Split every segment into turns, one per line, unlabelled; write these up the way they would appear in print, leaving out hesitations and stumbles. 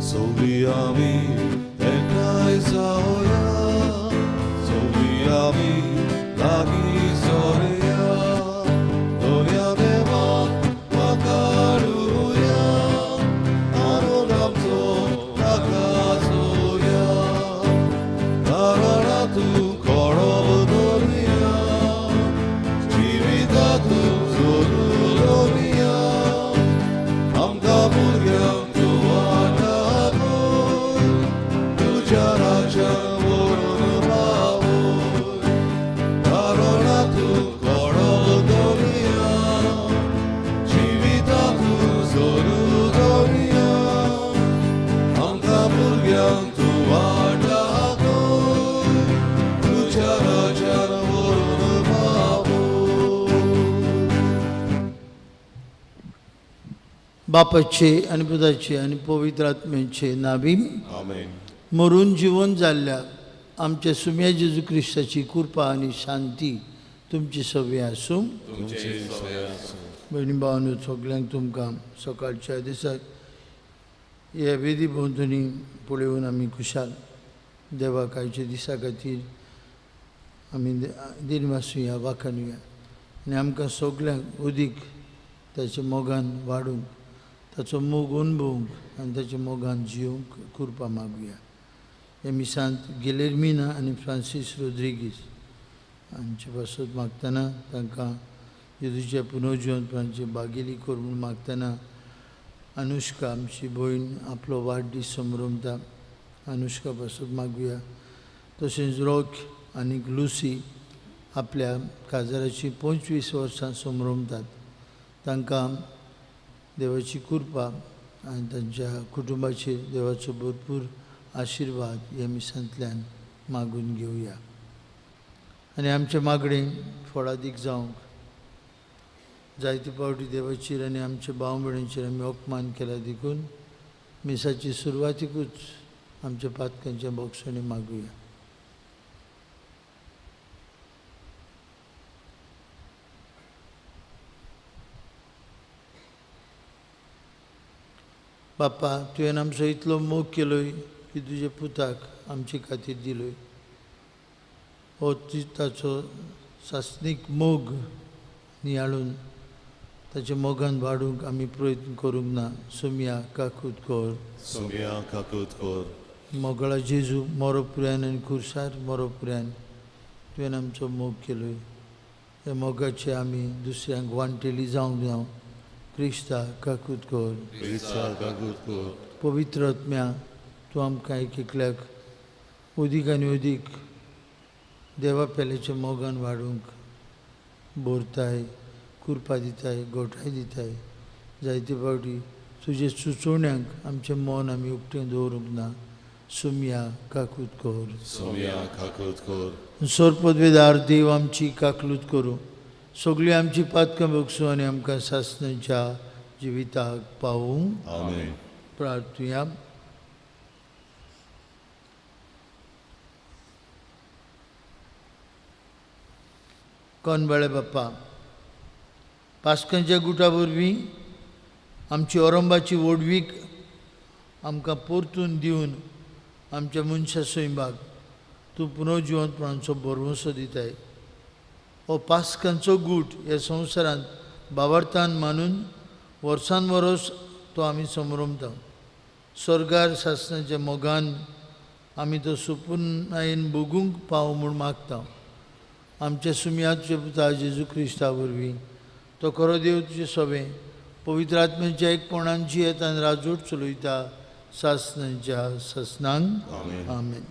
सगळीं आमी एकठांय जावया, सगळीं आमी लागीं सोरया, दोनया देवाक वाकाडुया, आनंद आमचो ताका जोया, कारणां तूं कोडो दवरुया, जिविता तूं जोडू दवरुया, आमकां भुरग्यांक तूं वाट दाखय, तुज्या राज्यान व्हरून पावय, कारणां तूं कोडो दवरुया, जिविता तूं जोडू दवरुया, आमकां भुरग्यांक तूं वाट दाखय, तुज्या राज्यान व्हरून पावय.
बापाचे आनी पुताचे आनी पवित्र आत्म्याचे नावी.
आमेन.
मरून जिवन जाल्ल्या आमच्या सुम्या जेजू क्रिस्ताची कृपा आनी शांती तुमची सगळी आसूं.
तुमचे सगळे आसूं.
भयणी भावांनो, सगल्यांक तुमकां सकाळच्या दिसाक ह्या वेदी भोंवतणी पळोवन आमी खुशाल. देवाक आयच्या दिसा खातीर आमी दिनवासुया, वाखाणुया आनी आमकां सगल्यांक अदीक ताच्या मोगान वाडूंक, ताचो मोग अणभवूंक आनी ताच्या मोगान जिवंक कृपा मागुया. हे मिसांत गिलेर्मिना आनी फ्रांसीस रोद्रिगीस हांचे पासत मागतना, तांकां जेजूच्या पुनर्जिवंतपणाची बागेली कर म्हूण मागतना, अनुष्का आमची भयण आपलो वाडदीस समरमता, अनुष्का पासत मागुया. तशेंच रॉक आनी लुसी आपल्या काजाराची 25 वर्सां समरमतात, तांकां देवाची कृपा आनी तांच्या कुटुंबाचेर देवाचो भरपूर आशिर्वाद ह्या मिसांतल्यान मागून घेवया. आनी आमचें मागणें फळादीक जावंक, जायते फावटी देवाचेर आनी आमच्या भाव भयणींचेर आमी अपमान केला देखून मिसाची सुरवातीकूच आमच्या पातकांच्या बोगसणी मागुया. बाप्पा, तुवें आमचो इतलो मोग केलोय की तुज्या पुताक आमचे खातीर दिलोय. हो ताचो सासणीक मोग नियाळून ताच्या मोगान वाडूंक आमी प्रयत्न करूंक ना. सोमया काकूत कर.
सोमया काकूत कर.
मोगळा जेजू, मोरो पुऱ्यान आनी खुर्सार मोरो पुऱ्यान तुवें आमचो मोग केलोय. ह्या मोगाचे आमी दुसऱ्यांक वांटेली जावंक जावं. क्रिस्ता काकूत कर.
क्रिस्ता काकूत कर.
पवित्र आत्म्या, तूं आमकां एक एकल्याक अदीक आनी अदीक देवा पेल्याच्या मोगान वाडूंक भरताय, कृपा दिताय, गोठाय दिताय. जायते फावटी तुजे सुचोवण्यांक आमचें मन आमी उक्तें दवरूंक ना. सोमया काकूत कर.
सोमया काकूत कर.
सरपदवेदार देव आमची काकलूत करूं, सगळीं आमची पातकां भोगसूं आनी आमकां सासणाच्या जिविताक पावूं.
आमेन.
प्रार्थुया. कोनबाळे बाप्पा, पास्कांच्या गुटा वरवीं आमची ओरंबाची व्हडवीक आमकां परतून दिवन आमच्या मनशा सैमाक तूं पुनर्जिवंतपणाचो भरवंसो दिताय. हो पास्कांचो गूट ह्या संवसारांत बावरतान मानून वर्सान वरोस तो आमी समरमता. स्वर्गार सासणाच्या मोगान आमी तो सुपुर्णायेन भोगूंक पाव म्हूण मागता. आमच्या सुमया तुज्या पुता जेजू क्रिस्ता वरवीं, तो खरो देव तुजें सोबें पवित्र आत्म्याच्या एकपणान जियेत आनी राजवट चलयता सासणाच्या सासणांक.
आमेन.
आमेन.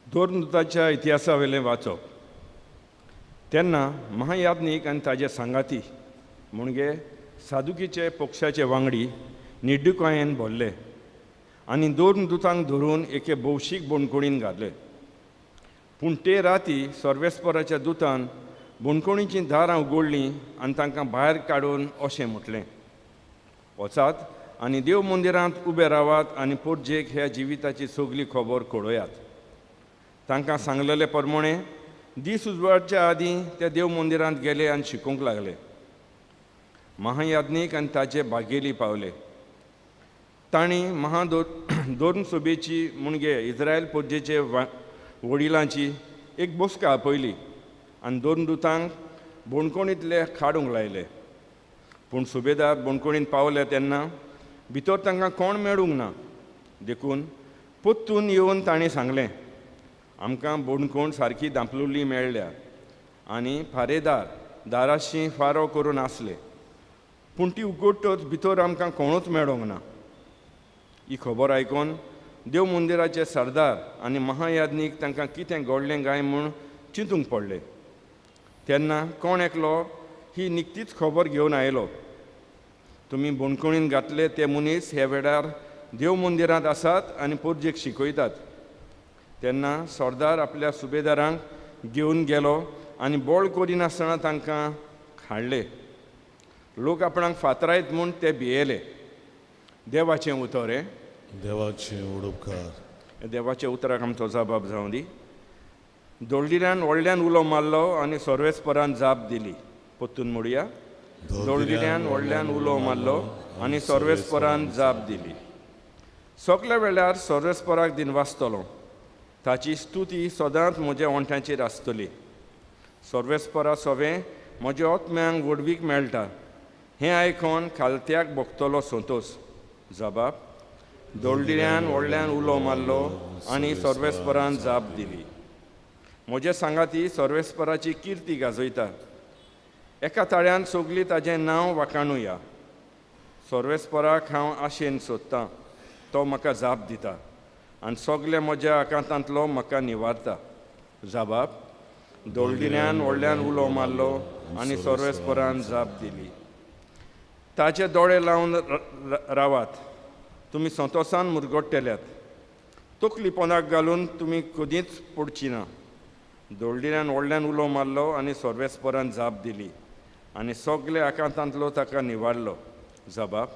दोरनुताच्या इतिहासा वयलें वाचप. तेन्ना महायाज्ञीक आनी ताजे सांगाती म्हणजे सादुकीचे पक्षाचे वांगडी निड्डुकायेन भरले आनी दोन दुतांक धरून एके भौशीक बणकोणीन घातले. पूण ते राती सर्वेस्पराच्या दुतान बणकोणीचीं दारां उगडलीं आनी तांकां भायर काडून अशें म्हटलें, वचात आनी देव मंदिरांत उबे रावात आनी पोरजेक ह्या जिविताची सगली खबर कळयात. तांकां सांगलेले प्रमाणे दीस उजवाडच्या आदीं ते देव मंदिरांत गेले आनी शिकूंक लागले. महायाज्ञीक आनी ताचे बागेली पावले. तांणी महादोर्न सभेची म्हणजे इस्रायल पोरजेचे वडिलांची एक बसका आपयली आनी दोन दुतांक बोणकोणींतले खाडूंक लायले. पूण सुबेदार बोणकोणींत पावले तेन्ना भितर तांकां कोण मेळूंक ना. देखून परतून येवन तांणी सांगलें, आमकां बोणकोण सारकी दांपलुली मेळ्ळ्या आनी फारेदार दाराशी फारो करून आसले, पूण ती उगडटच भितर आमकां कोणूच मेळोंक ना. ही खबर आयकून देव मंदिराचे सरदार आनी महायाज्ञीक तांकां कितें घडलें काय म्हूण चिंतूंक पडले. तेन्ना कोण एकलो ही निकतीच खबर घेवन आयलो, तुमी बोणकोणीन घातले ते मनीस ह्या वेळार देव मंदिरांत आसात आनी पोरजेक शिकयतात. तेन्ना सरदार आपल्या सुबेदारांक घेवन गेलो आनी बोळ करिनासतना तांकां हाडले. लोक आपणाक फातरायत म्हूण ते भियेले. देवाचें उतर हें.
देवाचें उडोपकार.
देवाच्या उतराक आमचो जबाब जावं दी. दोळदिऱ्यान व्हडल्यान उलो मारलो आनी सर्वेस्परान जाप दिली. परतून म्हणया, दोळदिऱ्यान व्हडल्यान उलो मारलो आनी सर्वेस्परान जाप दिली. सगल्या वेळार सर्वेस्पराक दिनवासतलो, ताची स्तुती सदांच म्हज्या ओंठांचेर आसतली. सर्वेस्परा सवें म्हज्या आत्म्यांक व्हडवीक मेळटा, हें आयकून खालत्याक भोगतलो संतोस. जबाब, दोळदिऱ्यान व्हडल्यान उलो मारलो आनी सर्वेस्परान जाप दिली. म्हजे सांगाती सर्वेस्पराची किर्ती गाजयता, एका ताळ्यान सगली ताजें नांव वाखाणुया. सर्वेस्पराक हांव आशेन सोदतां, तो म्हाका जाप दिता आनी सगळे म्हज्या आकांतांतलो म्हाका निवारता. जबाब, दोळदिऱ्यान व्हडल्यान उलो मारलो आनी सर्वेस्परान जाप दिली. ताचे दोळे लावन रावात, तुमी संतोसान मुरगट्टेल्यात. तकली पोंदाक घालून तुमी कदींच पडची ना. दोळदिऱ्यान व्हडल्यान उलो मारलो आनी सर्वेस्परान जाप दिली आनी सगळे आकांतांतलो ताका निवारलो. जबाब,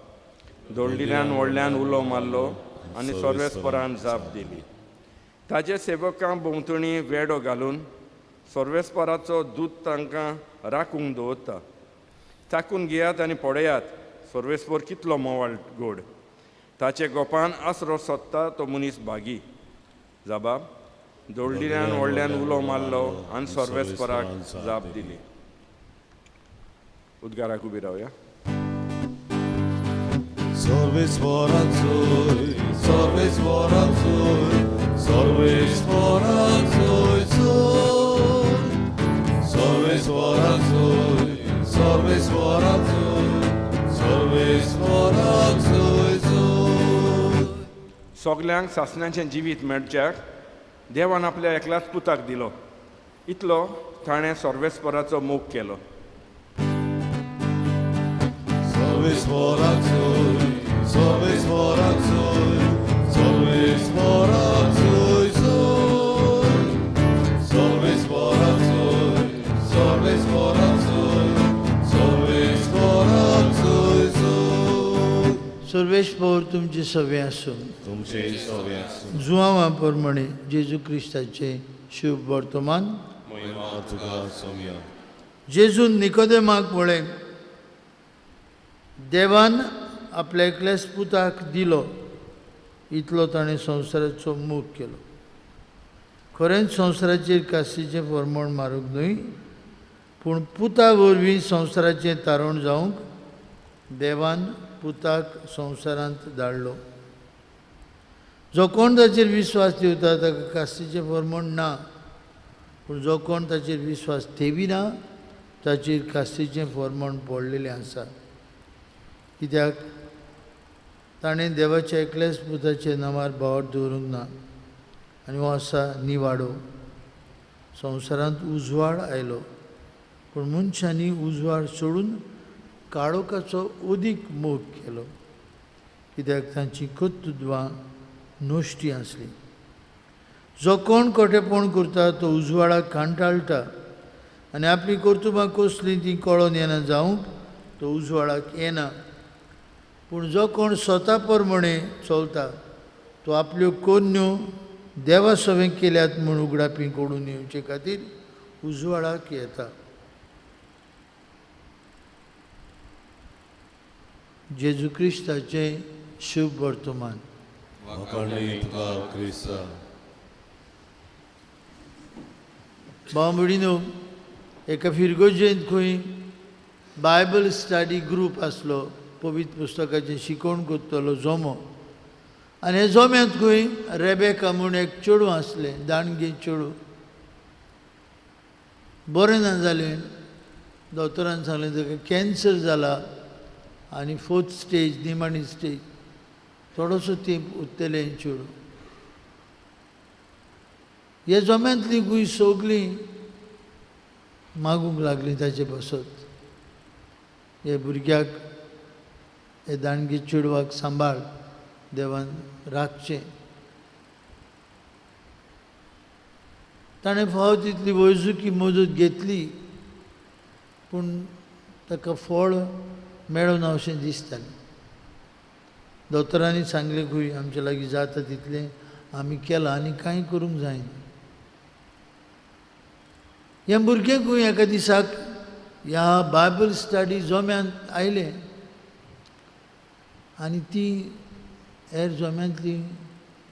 दोळदिऱ्यान व्हडल्यान उलो मारलो आनी सर्वेस्परान जाप दिली. ताजे सेवकां भोंवतणी वेडो घालून सर्वेस्पराचो दूत तांकां राखूंक दवरता. चाकून घेयात आनी पळयात सर्वेस्पर कितलो मोवाळ गोड. ताचे गोपान आसरो सोदता तो मनीस भागी. जबाब, दोळदिऱ्यान व्हडल्यान उलो मारलो आनी सर्वेस्पराक जाप दिली. उद्गाराक उबी रावया.
सर्वेस्पराचोय, सर्वेस्पराचोय, सर्वेस्पराचोय, सर्वेस्पराचोय, सर्वेस्पराचोय, सर्वेस्पराचोय.
सगल्यांक सासणाचें जिवीत मेळच्याक देवान आपल्या एकल्याच पुताक दिलो, इतलो ताणें सर्वेस्पराचो मोग केलो.
सर्वेस्पराचोय, सर्वेस्पराचोय, सर्वेस्पराचोय, सर्वेस्पराचोय, सर्वेस्पराचोय, सर्वेस्पराचोय.
सर्वेस्पर तुमचे सवे आसूं,
तुमचे सवे आसूं.
जुआंवा प्रमाणे जेजू क्रिस्ताचें शुभ वर्तमान.
महिमा तुका सोम्या.
जेजून निकोदेमाक म्हळें, देवान आपल्या एकल्याच पुताक दिलो, इतलो ताणें संवसाराचो मोग केलो. खरेंच संवसाराचेर कास्तीचें फरमण मारूंक न्हय, पूण पुता वरवीं संवसाराचें तारण जावंक देवान पुताक संवसारांत धाडलो. जो कोण ताचेर विस्वास ठेवता ताका कास्तीचें फरमण ना, पूण जो कोण ताचेर विस्वास ठेविना ताचेर कास्तीचें फरमण पडलेलें आसा. कित्याक ताणें देवाच्या एकल्याच पुताचे नांवार भावार दवरूंक ना. आनी हो आसा निवाडो. संवसारांत उजवाड आयलो, पूण मनशांनी उजवाड सोडून काळोखाचो अदीक मोग केलो, कित्याक तांची कर्तृत्वां नश्टी आसली. जो कोण खोटेपण करता तो उजवाडाक कांटाळटा आनी आपलीं कर्तुबां कसलीं तीं कळोन येना जावंक तो उजवाडाक येना. पूण जो कोण स्वता प्रमाणे चलता तो आपल्यो कोन्यो देवा सवें केल्यात म्हूण उगडापी घडून येवचे खातीर उजवाडाक येता. जेजू क्रिस्ताचें शुभ वर्तमान. भाव भयणीनो, एका फिरगोजेंत खंय बायबल स्टडी ग्रूप आसलो, पवित्र पुस्तकाचें शिकवण करतलो जमो. आनी हे जम्यांत खंय रेबेका म्हूण एक चेडूं आसलें, दाणगे चेडूं. बरें ना जालें, दोतोरान सांगलें ताका कॅन्सर जाला आनी फोर्थ स्टेज, निमाणी स्टेज, थोडोसो तेंप उरतलें चेडूं. हे जम्यांतलीं खंय सगळीं मागूंक लागलीं ताचे पासत, हे भुरग्याक, हे दाणगे चेडवाक सांबाळ, देवान राखचें. ताणें फावो तितली वैजकी मदत घेतली पूण ताका फळ मेळना अशें दिसतालें. दोतोरांनी सांगलें खंय आमचे लागीं जाता तितलें आमी केलां आनी कांय करूंक जायना. हें भुरगें खंय एका दिसाक ह्या बायबल स्टडी जम्यांत आयलें आनी ती हेर जम्यांतली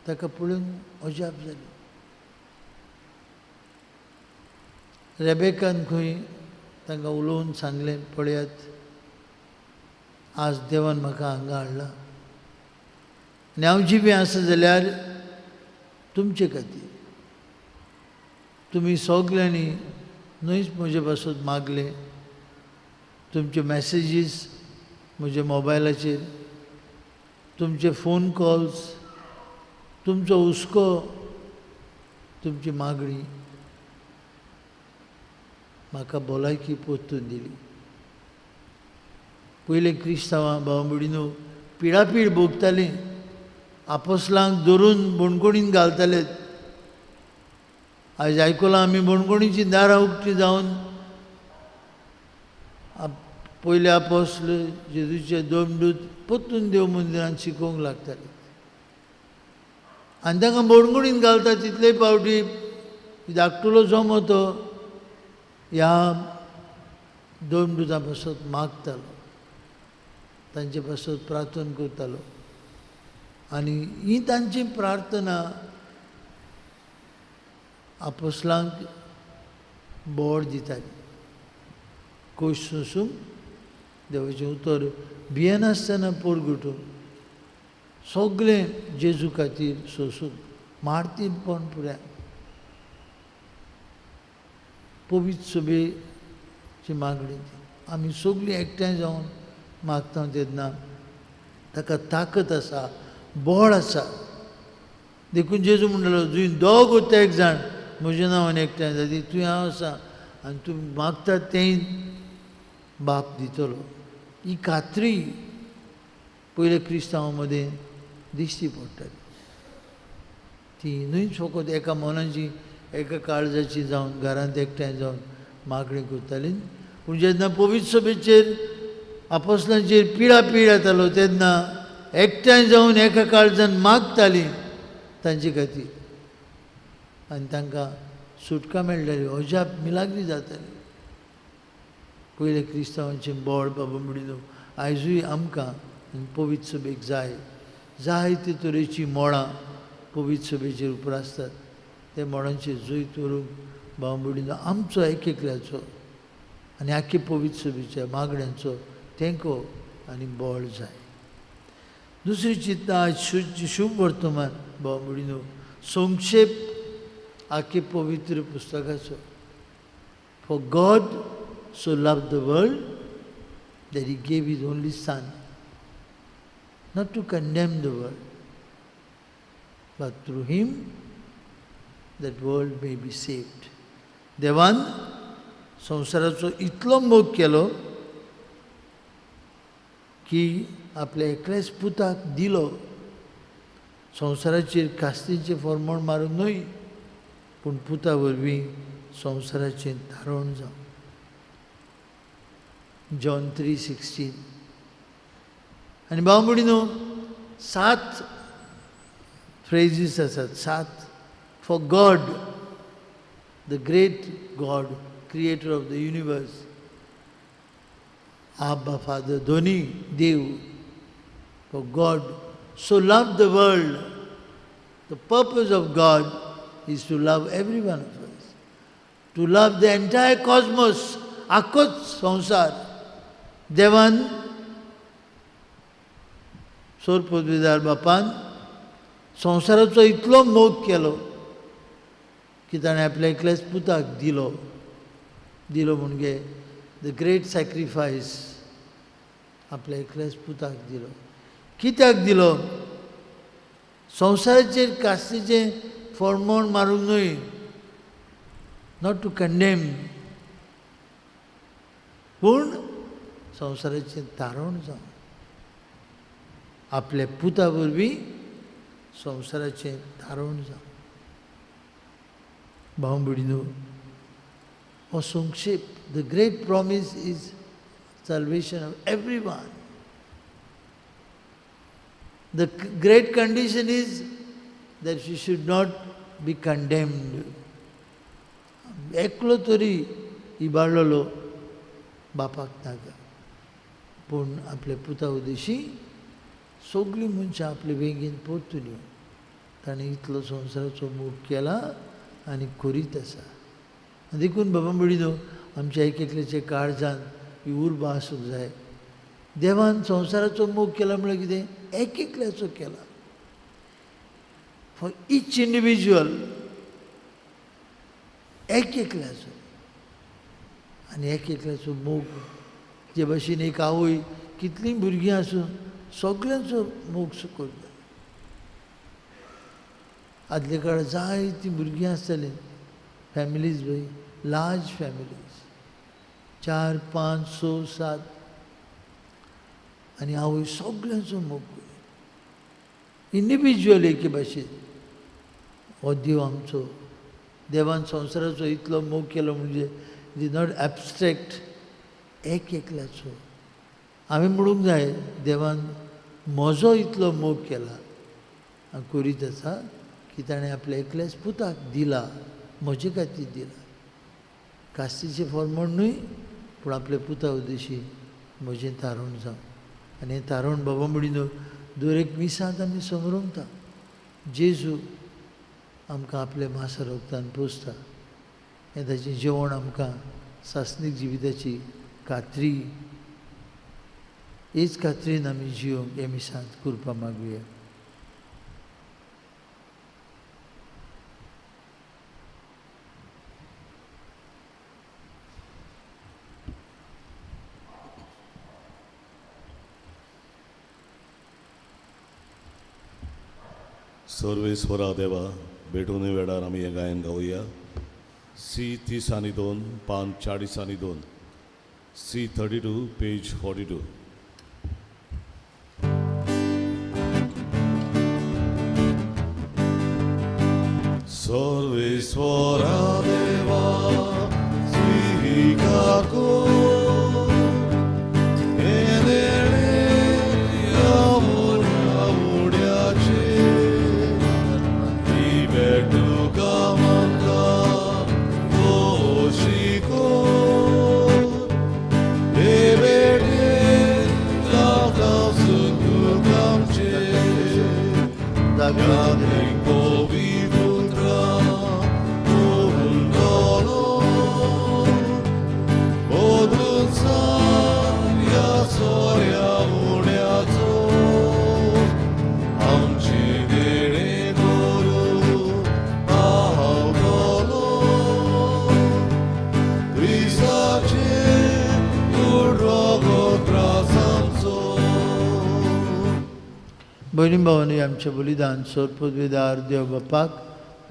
ताका पळोवन अजाप जाली. रेबेकान खंय तांकां उलोवन सांगलें, पळयात आज देवान म्हाका हांगा हाडला आनी हांव जिबें आसा जाल्यार तुमचे खातीर. तुमी सगल्यांनी न्हयच म्हजे पासत मागलें, तुमचे मॅसेजीस म्हज्या मोबायलाचेर, तुमचे फोन कॉल्स, तुमचो हुस्को, तुमची मागणी म्हाका भलायकी परतून दिली. पयले क्रिस्तांवां भाव भयणीनो पिडापीड भोगतालीं, आपोसलांक धरून बणकोणीन घालताले. आयज आयकलां आमी बणकोणीचीं दारां उक्तीं जावन पयले आपोस्ल जेजूचे दोन दूत परतून देव मंदिरान शिकोवंक लागताले आनी तांकां बणकोणीन घालता. तितले पावटी धाकटुलो जमो तो ह्या दोन दुतां पासत मागतालो, तांचे पासत प्रार्थना करतालो आनी ही तांची प्रार्थना आपोसलांक बोड दिताली. कोश सोसूंक देवाचें उतर भियेनासतना पोरगुटून सगळें जेजू खातीर सोसून मारतीपण पुराय पवित्र सभेची मागणी ती आमी सगळीं एकठांय जावन मागता तेन्ना ताका ताकत आसा, बळ आसा. देखून जेजू म्हणटालो, तुवें दोग वता एक जाण म्हज्या नांवान एकठांय जाता तुवें हांव आसा आनी तूं मागता तेंय बाप दितलो. ही खात्री पयल्या क्रिस्तांवां मदें दिश्टी पडटाली. ती न्हय फकत एका मनाची एका काळजाची जावन घरांत एकठांय जावन मागणी करताली, पूण जेन्ना पवित्र सभेचेर आपोसलांचेर पिडा पीड येतालो तेन्ना एकठांय जावन एका काळजान मागताली तांचे खातीर आनी तांकां सुटका मेळटाली, अजाप मिलाग्री जाताली. पयले क्रिस्तांवांचें बळ बाबा म्हणिल्लो आयजूय आमकां पवित्र सभेक जाय जायते तरेचीं मोळां पवित्र सभेचेर उप्रासतात. त्या मोळांचेर जैत व्हरूंक भाव भयणीनो आमचो एक एकल्याचो आनी आख्खे पवित्र सभेच्या मागण्यांचो तेंको आनी बळ जाय. दुसरी चिंतना आज शुभ वर्तमान भाव भयणीनो संक्षेप आख्खे पवित्र पुस्तकाचो. For God so loved the world that he gave his only son, not to condemn the world, but through him that world may be saved. देवान संवसाराचो इतलो मोग केलो की आपल्या एकल्याच पुताक दिलो, संवसाराचेर कास्तीचें फॉर्मोण मारूंक न्हय, पूण पुता वरवीं संवसाराचें तारण जावं. जॉन 3:16. आनी भाव भयणीनो 7 फ्रेजीस आसात, 7. For God, the great God, creator of the universe, Abba Father, दोनी देव. For God so loved the world. The purpose of God is to love every one of us, to love the entire cosmos, आखोच संवसार. देवान सोरपोतविदार बापान संवसाराचो इतलो मोग केलो की ताणें आपल्या एकल्याच पुताक दिलो. दिलो म्हणजे the great sacrifice, आपल्या एकल्याच पुताक दिलो. कित्याक दिलो? संवसाराचेर कास्तीचें फॉर्मोण मारूंक न्हय, not to condemn, पूण संवसाराचें तारण जावं, आपल्या पुता वरवीं संवसाराचें तारण जावं. भाव भयणीनो, हो संक्षेप. The great promise is salvation of every one. The great condition is that you should not be condemned. एकलो तरी इबाडलेलो बापाक नाका, पूण आपल्या पुता उदेशी सगळीं मनशां आपले बेगीन परतून येवन ताणें इतलो संवसाराचो मोग केला आनी करीत आसा. देखून बाबा भयणीनो, आमच्या एक एकल्याच्या काळजान ही उर्बा आसूंक जाय. देवान संवसाराचो मोग केला म्हळ्यार कितें? एक एकल्याचो केला, फॉर इच इंडिविज्युअल, एक एकल्याचो. आनी एक एकल्याचो मोग, जे भाशेन एक आवय कितलीं भुरगीं आसून सगल्यांचो मोग करता. आदल्या काळार जायतीं भुरगीं आसतालीं, फॅमिलीज बाय, लार्ज फॅमिलीज, 4, 5, 6, 7, आनी आवय सगल्यांचो मोग करी इंडिविज्युअल एके भाशेन. हो देव आमचो. देवान संवसाराचो इतलो मोग केलो म्हणजे it is not abstract, एक एकल्याचो. हांवें म्हणूंक जाय देवान म्हजो इतलो मोग केला आनी करीत आसा की ताणें आपल्या एकल्याच पुताक दिला, म्हजे खातीर दिला. कास्तीचें फॉर्मोण न्हय, पूण आपल्या पुता उद्देशी म्हजें तारण जावं. आनी हें तारण बाबा भयणीनो दर एक मिसांत आमी समरमता. जेजू आमकां आपल्या मासा रोगतान पोसता. हें ताचें जेवण आमकां सासणीक जिविताची खात्री, हेच खात्रीन आमी जिवंक हे मिसांत कृपा मागुया.
सर्वेस्वरा देवा भेटून वेळार आमी हें गायन गावया. सी 30 2 पान 42, C 32 page 42. Sarveswara देवा स्वीकार कर, हें देणें ह्या उड्याचें, ही भेट तुका मानता खोशी कर, हे भेटेन जाता सुख आमचें.
भयणी भावांनी आमचें बलिदान सोरपदवेदार देव बापाक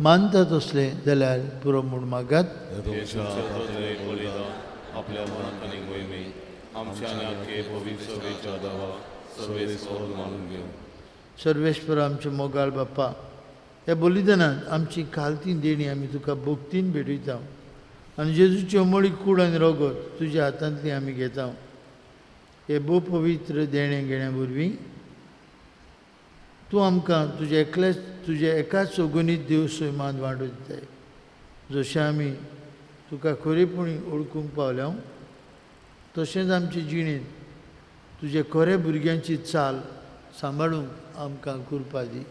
मानता तसलें जाल्यार पुरो म्हूण मागात.
आपल्या मनात आनी मोहिमे आमच्या आनी पवित्र सभेच्या दावा सर्वेस्पर मानून घेवं.
सर्वेश्वर आमचे मोगाळ बाप्पा, ह्या बलिदानांत आमची खालती देणी आमी तुका भक्तीन भेटयता आनी जेजूची अमोळी कूड आनी रगत तुज्या हातांतली आमी घेता. हे भोव पवित्र देणें घेण्या वरवीं तूं आमकां तुजे एकलेच तुजे एकाच अगुणीत देव सैमांत वांटो दिताय. जशें आमी तुका खरेपणी वळखूंक पावल्या तशेंच आमचे जिणेंत तुजे खरे भुरग्यांची चाल सांबाळूंक आमकां कृपा दी.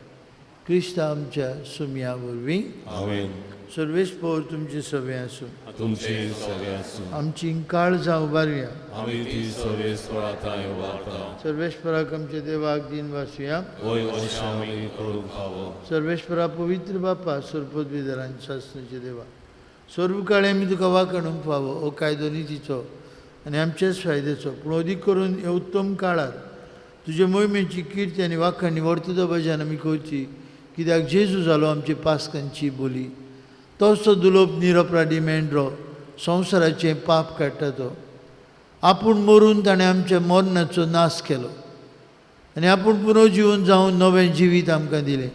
क्रिस्त आमच्या सुमया वरवीं.
आमेन.
सर्वेस्पर तुमचे सवे आसूं.
तुमचे सवे आसूं.
आमची काळजां उबारुया.
आमी ती सर्वेस्परा थंय उबारता.
सर्वेस्पराक आमच्या देवाक दिन वासुया.
वय अशें आमी करूंक फावो.
सर्वेस्परा पवित्र बापा सर्वपदवीधरान शासनाचे देवा सर्व काळे आमी तुका वाखाणूंक फावो हो कायदो नितीचो आनी आमचेच फायद्याचो पूण अदीक करून हे उत्तम काळार तुजे मोहिमेची किर्ती आनी वाखाणी वर्तुतो भजन आमी करची कित्याक जेजू जालो आमची पास्कांची बोली. तोच तो दुलोप निरपराधी मेंढरो संवसाराचें पाप काडटा तो आपूण मरून ताणें आमच्या मरणाचो नाश केलो आनी आपूण पुनर्जिवन जावन नवें जिवीत आमकां दिलें.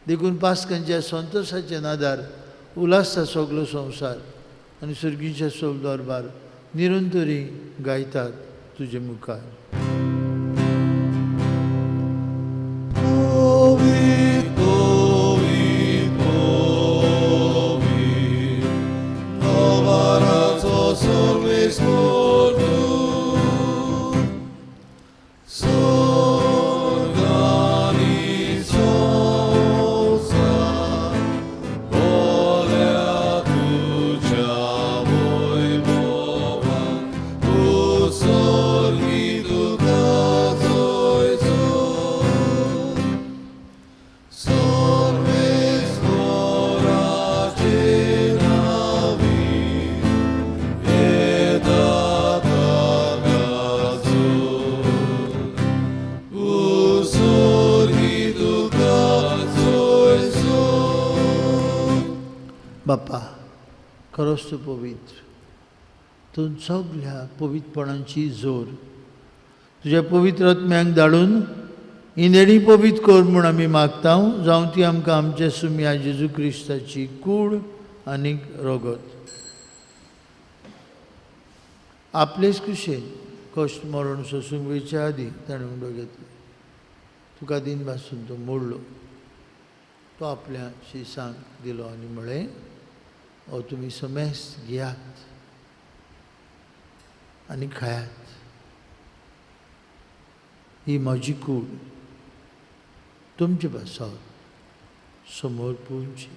देखून पास्कांच्या संतोशाचे नादार उल्हासता सगलो संवसार आनी सर्गीच्या सोब दरबार निरंतरी गायतात तुजे मुखार. बापा खरोच तूं पवित्र, तूं सगल्या पवित्रपणांची जोर तुज्या पवित्र आत्म्यांक धाडून इंदेणी पवित्र कर म्हूण आमी मागता जावं ती आमकां आमच्या सुमया जेजू क्रिस्ताची कूड आनी रगत. आपलेच कुशेन कश्ट मरण सोसूंक वयच्या आदीं ताणें उंडो घेतलो. तुका दिन भासून तो मोडलो. तो आपल्या शिसांक दिलो आनी म्हळें हो तुमी समेस्त घेयात आनी खायात. ही म्हजी कूड तुमचे पासत समोर पुंची.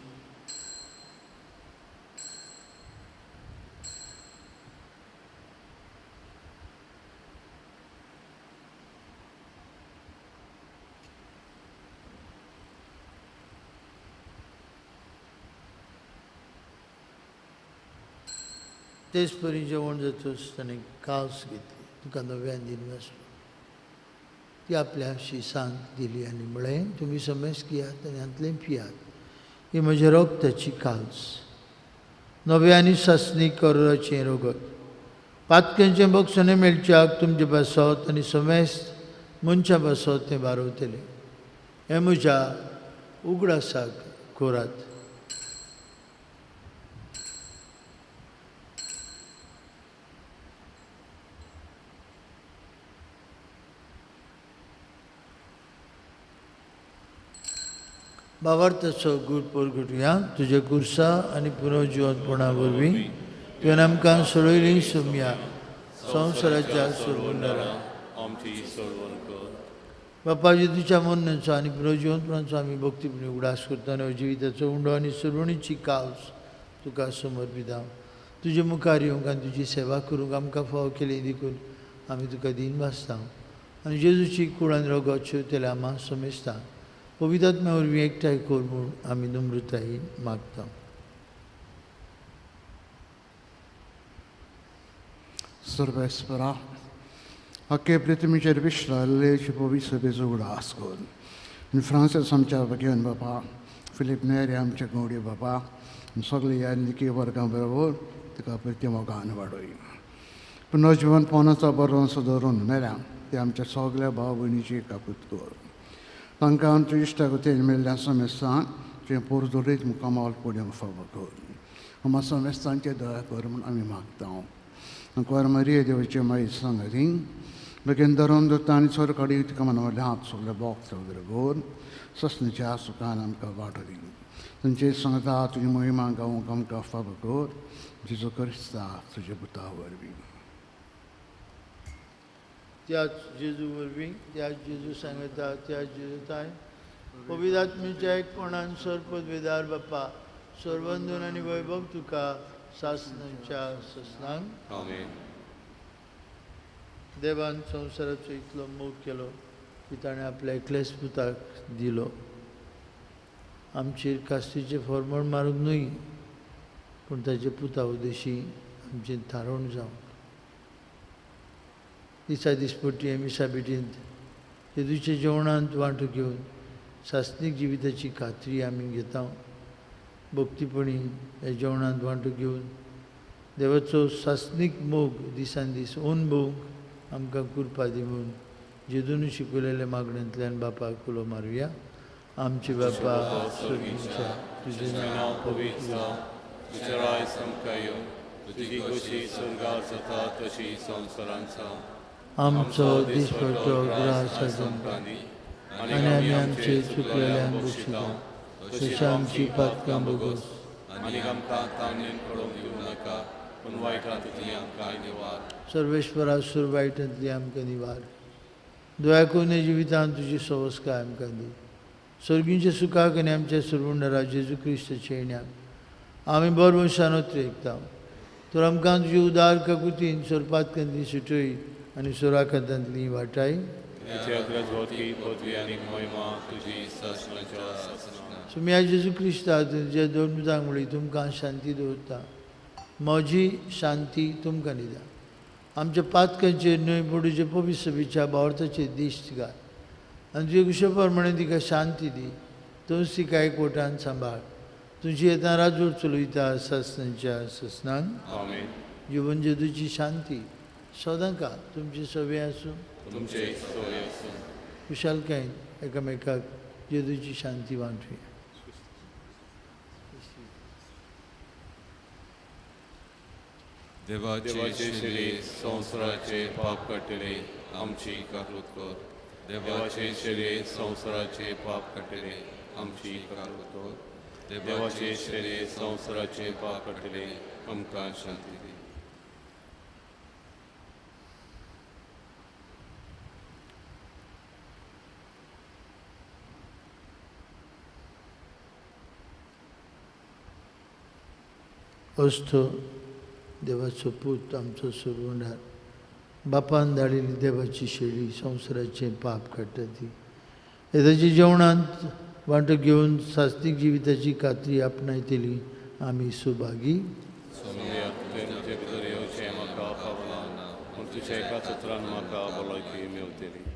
तेच परी जेवण जातच ताणें कास घेतली. तुका नव्यान दिन वाचलो. ती आपल्या शिसांक दिली आनी म्हळें तुमी समेस्त घेयात आनी हांतलें पियात. ही म्हज्या रगताची काल्स नव्या आनी सासणी करोराचें रगत. पातक्यांचें बक्षणें मेळच्याक तुमचे पासत आनी समेस्त मनशां पासत तें बारवतलें. हें म्हज्या उगडासाक करात. बाबार्थाचो गूर परगटुया तुजे कुर्सा आनी पुनर्जिवंतपणा वरवीं तुवें आमकां सोडयली सोमया संवसाराच्या सोडवणदारा. बापा जेजूच्या मरणाचो आनी पुनर्जिवंतपणाचो आमी भक्तीपणी उगडास करता आनी जिविताचो उंडो आनी सोडवणीची कावस तुका समर्पिता. तुजे मुखार येवंक आनी तुजी सेवा करूंक आमकां फावो केली देखून आमी तुका दीन भासता आनी जेजूची कूड आनी रगत शिवतल्या आमा समेस्ता पवित्र वरवीं एकठांय कर म्हूण आमी नम्रतायेन मागता.
सर्वेस्परा अख्खे पृथ्वीचेर विश्रालेची पवित्र सभेचो उगडास कर. आनी फ्रांसीस आमच्या भगेवन बापा, फिलीप नेरी आमच्या गवडी बापा, सगळे ह्या निकी वर्गां बरोबर तुका प्रतिमोगान वाडय. पुनर्जिवन पवनाचो बरो धरून मेल्या ते आमच्या सगळ्या भाव भयणीची काकूत कर. तांकां आमच्या इश्टागतीन मेळ्ळ्या समेस्तांक तुवें पोरजोरीत मुखामोल पडूंक फावो कर. आमकां समेस्तांचे दया कर म्हूण आमी मागता. कुंवर मारिया देवाचे माई सांगाती बेगीन धरून दुता आनी सरकारी तुका मनवले हात सगळे बोक्त उदरगोर ससनेच्या सुखान आमकां वाटो दी. तुमचे सांगता तुजी महिमा गावंक आमकां फावो कर, जेजू क्रिस्ता तुजे पुता वरवीं.
त्याच जेजू वरवीं, त्याच जेजू सांगता, त्याच जेजू ताय पवित्र एकपणान सर्पद वेदार बाप्पा सर्वंदून आनी वैभव तुका सासनाच्या ससनांक.
आमेन.
देवान संवसाराचो इतलो मोग केलो की ताणें आपल्या एकल्याच पुताक दिलो, आमचेर कास्तीचें फॉर्मल मारूंक न्हय, पूण ताचे पुता उद्देशी आमचें थारोवण जावंक. दिसा दिसपट्टी मिसा भेटींत जेजूच्या जेवणांत वांटो घेवन सासनीक जिविताची खात्री आमी घेता. भक्तीपणी ह्या जेवणांत वांटो घेवन देवाचो सासनीक मोग दिसान दीस अनुभवूंक आमकां कृपा दी म्हूण जेजून शिकयलेल्या मागण्यांतल्यान बापाक उलो मारुया. आमचे बापा स्वर्गीच्या, तुजें
नांव पवित्र जावं, तुजें राज आमकां येवं, तुजी खोशी स्वर्गार जाता तशी संवसारांत जावं.
आमचो दिसपट्टो ग्रास आज आमकां दी, आनी आमी आमचे चुकलेल्यांक बक्षिता तशी आमची पातकां भोगोस,
आनी आमकां ताणें पडोवंक दिवं नाका, पूण वायटांतली आमकां निवार.
सर्वेश्वरा सुर वायटांतली आमकां निवार. दया करून जिवितांत तुजी सवस्काय आमकां दी. स्वर्गींच्या सुखाक आनी आमच्या सुरवंडरा जेजू क्रिस्ताच्या येण्याक आमी बरो मनशान एकता. तर आमकां तुजी उदार काकुतीन सोरपातकांतली सुटय आनी सोराकांतांतली वाटाय. सुम्या जेजू क्रिस्ता तुज्या दोन पुतांक म्हणली, तुमकां शांती दवरता, म्हजी शांती तुमकां दिता. आमच्या पातकांचेर न्हय पूण तुजे पवित्र सभेच्या भावार्थाचेर दिश्ट घाल आनी तुजे कुशे प्रमाणे तिका शांती दी. तूंच तिका एकवटान सांबाळ. तुजी येता राजवट चलयता ससनाच्या ससनांक. जिवन जेजूची शांती सदां का तुमची सवे आसूं, खुशालकायेन एकामेकाक जेजूची शांती वांटुया.
देवाचे शरीर संवसाराचे पाप काडटले आमची काकूत कर. देवाचे शरीर संवसाराचे पाप काडटले आमची काकूत कर. देवाचे शरीर संवसाराचे पाप काडटले आमकां शांती दी.
अस्त देवाचो पूत आमचो सुरवणार बापान धाडिल्ली देवाची शेळी संवसाराचें पाप काडटा ती. ताच्या जेवणांत वांटो घेवन सास्तीक जिविताची खात्री आपणायतली आमी सुभागी.
भितर येवचें म्हाका पावलां पूण तुज्या एकाच उतरान म्हाका भलायकी मेवतली.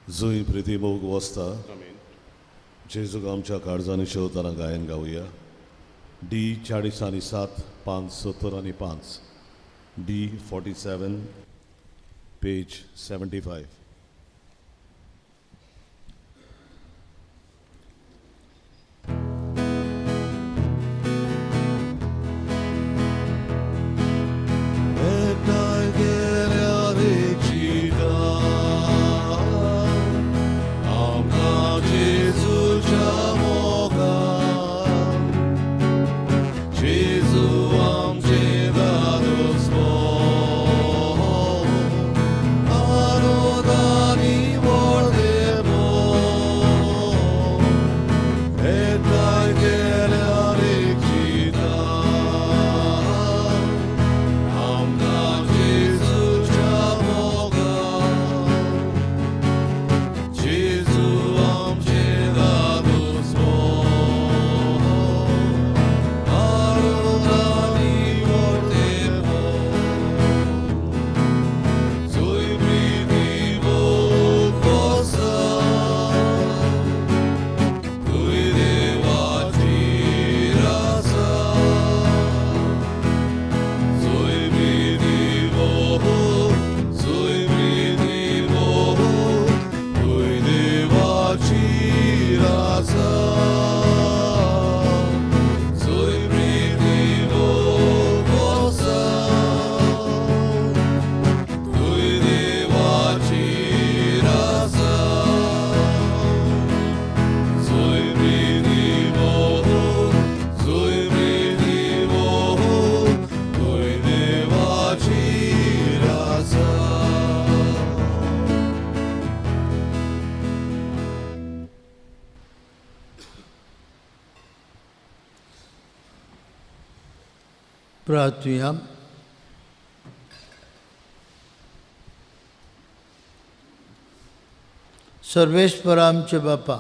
जंय प्रिती मोग वसता जेजूक आमच्या काळजांनी शेवतना गायन गावया. डी 40 आनी 7 5 70 आनी 5, डी 47 पेज 75.
Oh,
प्रार्थुया. सर्वेस्पर आमचे बापा,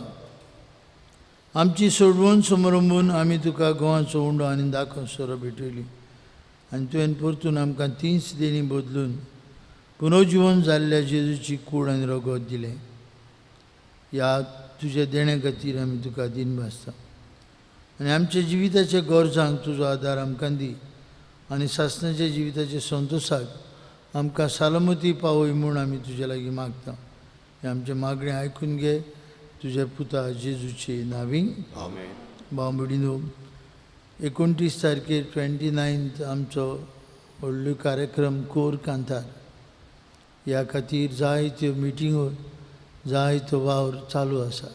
आमची सोडवून समरंबून आमी तुका गोवाचो उंडो आनी दाखोवन सोरो भेटयली आनी तुवें परतून आमकां तींच देणी बदलून पुनर्जिवन जाल्ल्या जेजूची कूड आनी रगत दिलें. ह्या तुज्या देण्या खातीर आमी तुका दिन भासता आनी आमच्या जिविताच्या गरजांक तुजो आदार आमकां दी आनी सासणाच्या जिविताच्या संतोशाक आमकां सालमती पावय म्हूण आमी तुज्या लागीं मागता. हें आमचें मागणें आयकून घे तुज्या पुता जेजूचे नांवी.
आमेन.
भाव भयणीनो, 29 तारखेर 29 आमचो व्हडलो कार्यक्रम कोर कांतार. ह्या खातीर जायत्यो मिटिंगो जायतो वावर चालू आसा.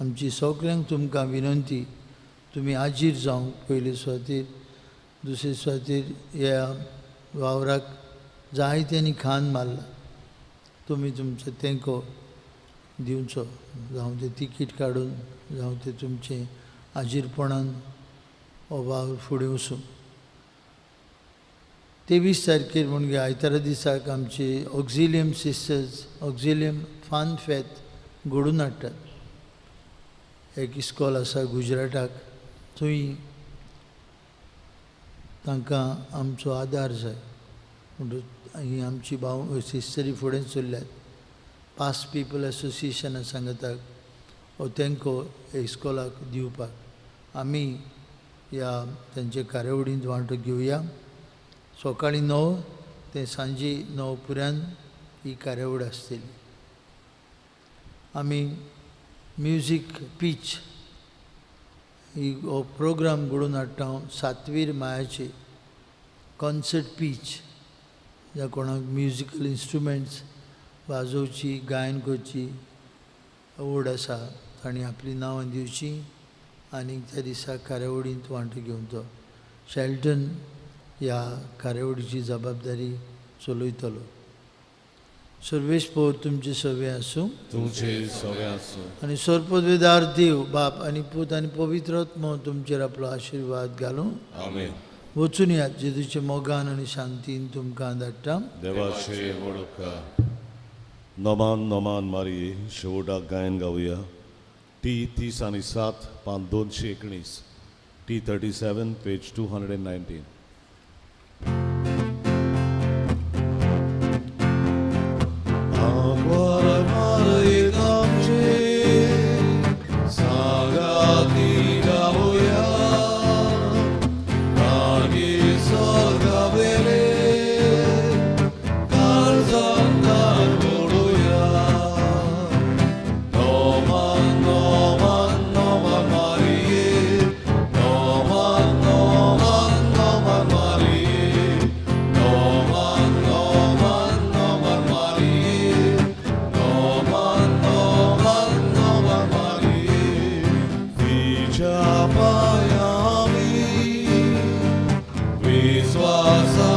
आमची सगल्यांक तुमकां विनंती, तुमी आजीर जावंक पयले सुवातेर, दुसरे सुवातेर ह्या वावराक जायत्यांनी खान मारला. तुमी तुमचो तेंको दिवचो, जावं तें तिकीट काडून, जावं तें तुमचें आजीरपणान हो वावर फुडें वचूं. 23 तारखेर म्हणजे आयतारा दिसाक आमचे ऑक्झिलियम सिस्टर्स ऑक्झिलियम फान फेत घडोवन हाडटात. एक इस्कॉल आसा गुजराताक, थंय तांकां आमचो आदार जाय. म्हणटकच ही आमची भाव सिस्टरी फुडें चल्ल्यात. पास पिपल एसोसिएशना सांगताक हो तेंको इस्कॉलाक दिवपाक आमी ह्या तांचे कार्यावळींत वांटो घेवया. सकाळीं 9 ते सांजे 9 पर्यंत ही कार्यावळ आसतली. आमी म्युजीक पीच ही हो प्रोग्राम घडोवन हाडटा सातवीर मायाचे कॉन्सर्ट पीच, ज्या कोणाक म्युजिकल इन्स्ट्रुमेंट्स वाजोवची, गायन करची आवड आसा तांणी आपलीं नांवां दिवचीं आनी त्या दिसा कार्यावळींत वांटो घेवचो. शेल्टन ह्या कार्यावळीची जबाबदारी चलयतलो. सर्वेस्पर तुमचे सवे आसूं,
तुमचे सवे आसूं.
आनी सर्वपदवेदार देव बाप आनी पूत आनी पवित्र आत्मो तुमचेर आपलो आशिर्वाद घालूं.
आमेन.
वचून यात जेजूच्या मोगान आनी शांतीन तुमकां धाडटा.
देवाचे वळख नमान नमान मारी शेवटाक गायन गावया. टी 30 आनी 7 पान 219, टी 37 पेज 219.
विश्वास